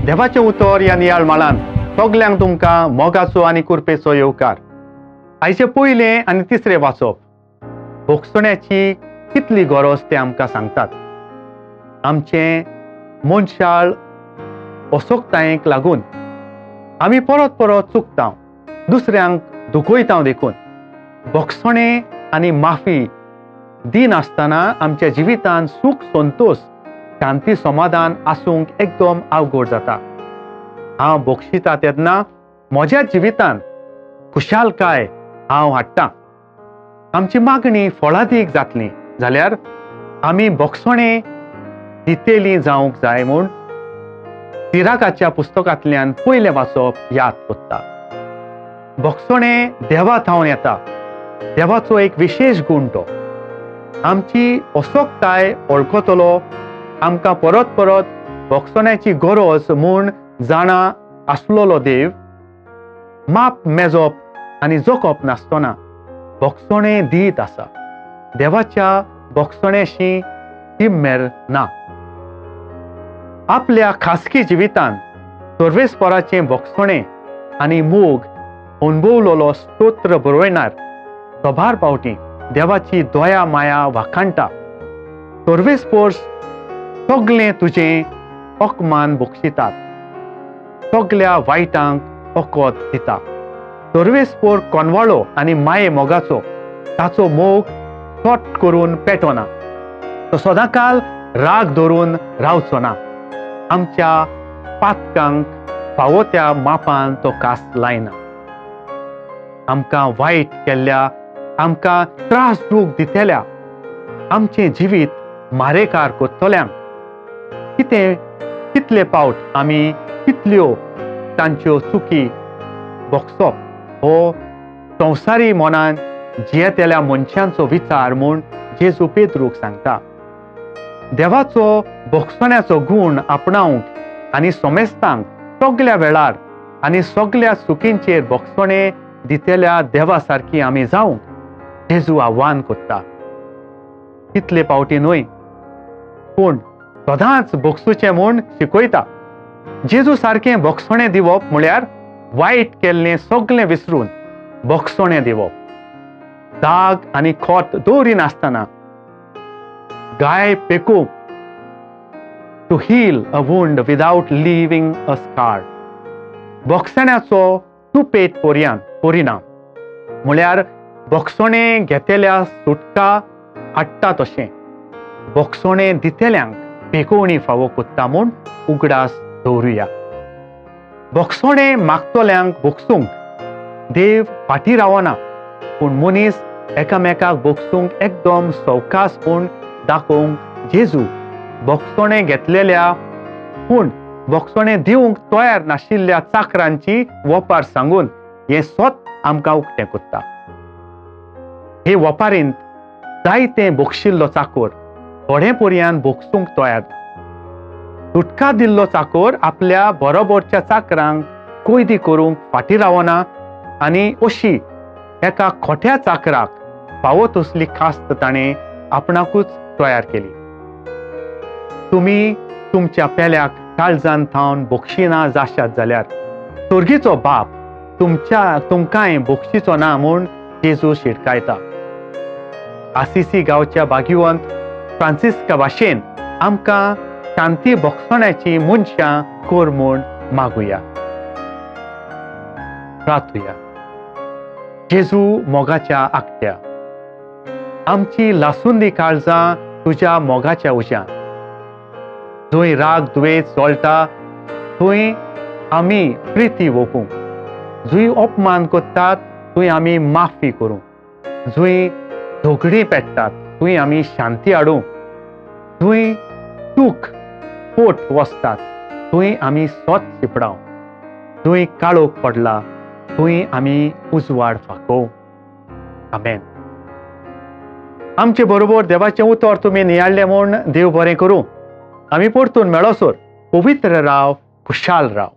देवाचें उतर ह्या नियाळ माळान सगल्यांक तुमकां मोगाचो आनी कुरपेचो येवकार. आयचें पयलें आनी तिसरें वाचप भोगसण्याची कितली गरज तें आमकां सांगतात. आमचें मनशाळ असोकतायेक लागून आमी परत परत चुकता, दुसऱ्यांक दुखयता. देखून भोगसणें आनी माफी दिनासतना आमच्या जिवितांत सूख, संतोश, शांती, समाधान आसूंक एकदम अवघड जाता. हांव बक्षिता तेन्ना म्हज्या जिवितांत खुशालकाय हांव हाडटा. आमची मागणी फळादीक जातली जाल्यार आमी भोगसणें दितेली जावंक जाय म्हूण तिराकाच्या पुस्तकांतल्यान पयलें वाचप याद कोत्ता. भोगसणें देवा थावन येता. देवाचो एक विशेश गूण तो. आमची असोकताय वळखतलो, आमकां परत परत भोगसण्याची गरज म्हूण जाणा आसलेलो देव माप मेजप आनी जोखप नासतना भोगसणें दीत आसा. देवाच्या भोगसण्याशी हिम्मेर ना. आपल्या खासगी जिवितांत सर्वेस्पराचें भोगसणें आनी मोग अणभवलेलो स्तोत्र बरयणार सभार पावटी देवाची दया माया वाखाणटा. सर्वेस्पोर सगळें तुजें अकमान बक्षितात, सगल्या वायटांक ओकत दिता. सर्वेस्पोर कोनवाळो आनी माये मोगाचो. ताचो मोग सट करून पेटोना. तो सदांकाल राग धरून रावचो ना. आमच्या पातकांक फावो त्या मापान तो कास लायना. आमकां वायट केल्ल्या, आमकां त्रास दूख दितल्या, आमचें जिवीत मारेकार करतल्यांक कितें कितले पावट आमी कितल्यो तांच्यो चुकी भोगसप हो संवसारी मनान जियेतल्या मनशांचो विचार म्हूण जेजू पेद्रूक सांगता. देवाचो भोगसण्याचो गूण आपणावंक आनी सोमेस्तांक सगल्या वेळार आनी सगल्या चुकींचेर भोगसणे दितल्या देवा सारकी आमी जावंक जेजू आव्हान करता. कितले पावटी न्हय, पूण सदांच भोगसुचें म्हूण शिकयता. जेजू सारकें भोगसणें दिवप म्हळ्यार वायट केल्लें सगळें विसरून भोगसणें दिवप, दाग आनी खोत दवरिनासतना गाय पेकूप, to heal a wound without leaving a scar. भोगसण्याचो तुपेट पोरयान परिणाम म्हळ्यार भोगसणें घेतल्या सुटका हाडटा, तशें भोगसणें दितल्यांक पेकोवणी फावो कोत्ता म्हूण उगडास दवरुया. भोगसणें मागतल्यांक भोगसूंक देव फाटीं रावना, पूण मनीस एकामेकाक भोगसूंक एकदम सवकास म्हूण दाखोवंक जेजू भोगसणें घेतलेल्या पूण भोगसणें दिवंक तयार नाशिल्ल्या चाकरांची वपार सांगून हें सत आमकां उक्तें करता. हे वपारींत जायतें भोगशिल्लो चाकोर थोडे पर्यान भोगसूंक तयार, सुटका दिल्लो चाकोर आपल्या बरोबरच्या चाकरांक कोयदी करूंक फाटीं रावना आनी अशी एका खोट्या चाकराक फावो तसली खास्त ताणें आपणाकूच तयार केली. तुमी तुमच्या पेल्याक काळजान थावन बक्षिना जाशात जाल्यार स्वर्गीचो बाप तुमच्या तुमकांय बक्षिचो ना म्हूण जेजू शिटकायता. आसिसी गांवच्या भाग्यवंत फ्रांसिस्का भाशेन आमकां शांती भोगसण्याची मनशां कर म्हूण मागुया. प्रार्थुया. जेजू मोगाच्या आकट्या, आमची लासुंदी काळजां तुज्या मोगाच्या उज्यान. जंय राग दुवेस चोळटा थंय आमी प्रिती वोपूंक, जंय अपमान करतात थंय आमी माफी करूं, जंय झगडीं पेट्टात थंय आमी शांती हाडूं, जंय चूक पोट वसतात थंय आमी सत शिपडावं, जंय काळोख पडला थंय आमी उजवाड फाकोवं. आमेन. आमचे बरोबर देवाचें उतर तुमी नियाळ्ळें म्हूण देव बरें करूं. आमी परतून मेळोसर पवित्र राव, खुशाल राव.